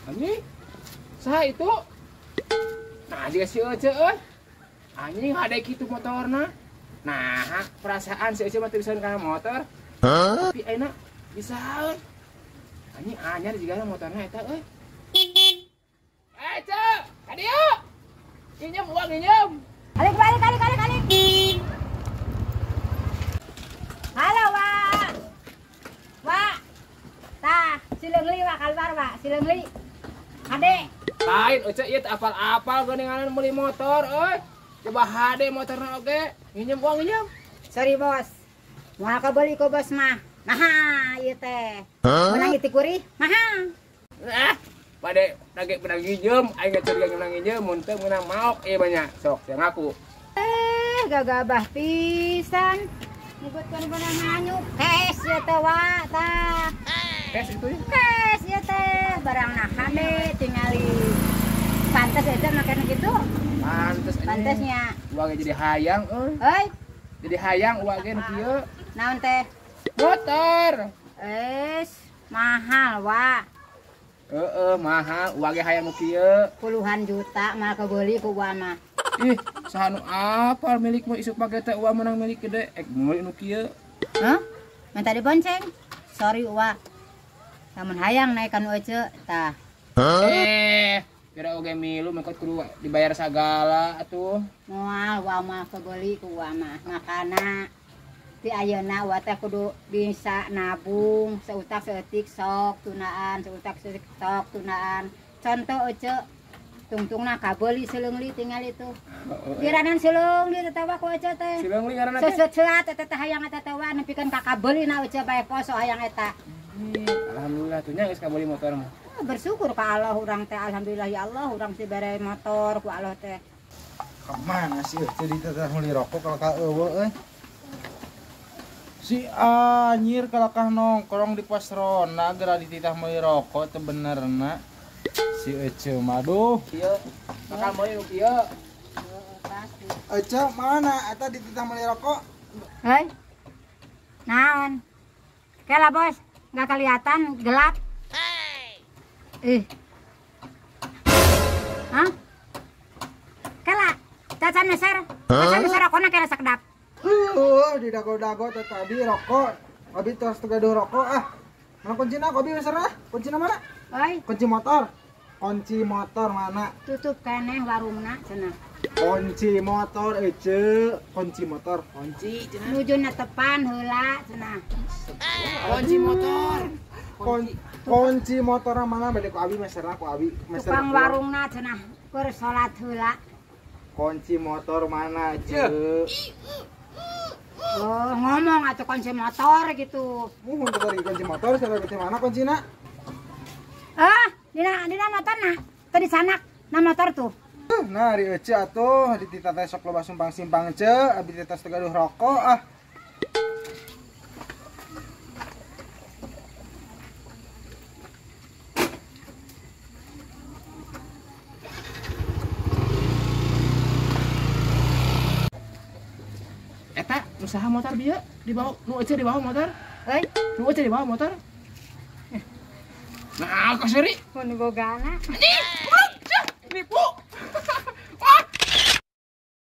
Anjing. Saha itu? Nah, jika si Ece euy. Anjing hade kitu motorna. Nah, perasaan si Ece mah teu bisa kana motor. Tapi ayeuna bisaeun. Anjing anyar jigana motorna eta euy. Ece, ka dieu. Nginjem uang nginjem. Balik balik balik balik balik. Halo, Wak. Wak. Tah, sileungli Wak keluar Wak, sileungli. Hade. Lain Ece ieu teh apal-apal geuninganan meuli motor euy. Coba hade motorna oge. Nginjem uang nginjem. Sorry, Bos. Moal kabeli ku bos mah. Maha ieu teh. Menang ieu kurih, maha. Ah, pade dage menang nginjem, aing curiga menang nginjem, mun teu meunang maok ieu banyak. Sok, yang ngaku. Gagabah pisan. Nyebutkeun menang nganyuk. Cash ieu teh, Wak, tah. Cash itu ya? Cash ieu teh, barangna hade tingali. Pantes eta makan gitu. Pantes. Pantesnya. Uang jadi hayang euy. Euy. Jadi hayang uang ge nu kieu. Naon teh? Motor. Es, mahal, Wak. Heeh, mahal. Uang ge hayang nu kieu. Puluhan juta mah kebeuli ku uang mah. Ih, saha nu apal milik mah isuk pake teh uang menang milik gede, ek meuli nu kieu. Hah? Minta dibonceng? Sorry, Wak. Lamun hayang naik ka nu ece tah. Kira oge milu mengkot kudu dibayar sagala atuh. Moal wa mah kebeuli ku wa mah. Makana ti ayeuna wa teh kudu bisa nabung seutak seeutik sok tunaan, seutak seeutik sok tunaan. Contoh ece tungtungna kabeuli sileungli tinggal itu. Kiranan sileungli teh wa ku ece teh. Sileungli ngaranna teh. Seuseut eta teh hayang eta teh wa nepikeun ka kabeuli na ece bae poso hayang eta. Alhamdulillah tuh nya geus kabeuli motor mah. Bersyukur ka Allah urang teh, alhamdulillah ya Allah urang dibere motor ku Allah teh. Kemana sih jadi teteh meuli rokok kalau ka eueuh euy. Si anjir kalakah nongkrong di pos ronda geura dititah meuli rokok teu benerna. Si Ece mah aduh. Ieu bakal meuli nu kieu. Ece mana eta dititah meuli rokok? Hei. Naon? Kela bos, enggak kelihatan gelap. Hah? Kela, cacan meser, cacan meser rokokna kela sakedap. Di dago-dago teh tadi rokok, abi terus tegaduh rokok ah. Mana kuncina aku abi meser ah? Kuncina mana? Oi. Kunci motor. Kunci motor mana? Tutup keneh warungna cenah. Kunci motor ece, kunci motor. Kunci cenah. Nuju netepan heula cenah. Kunci motor. Kunci motor mana bade ku abi meserna ku abi meser. Tukang warungna cenah keur salat heula. Kunci motor mana ce? Oh, ngomong atuh kunci motor gitu. Muhun teh kunci motor salah kunci mana kuncina? Ah, dina motorna. Teu disanak na motor tuh. Nah, ari ece atuh dititah teh sok loba sumpang-simpang ce, abi teh tos tegaduh rokok ah. Eta usaha motor bieu dibawa nu ece dibawa motor. Euy, nu ece dibawa motor. Nah, kaseri. Mun bogana. Anjing.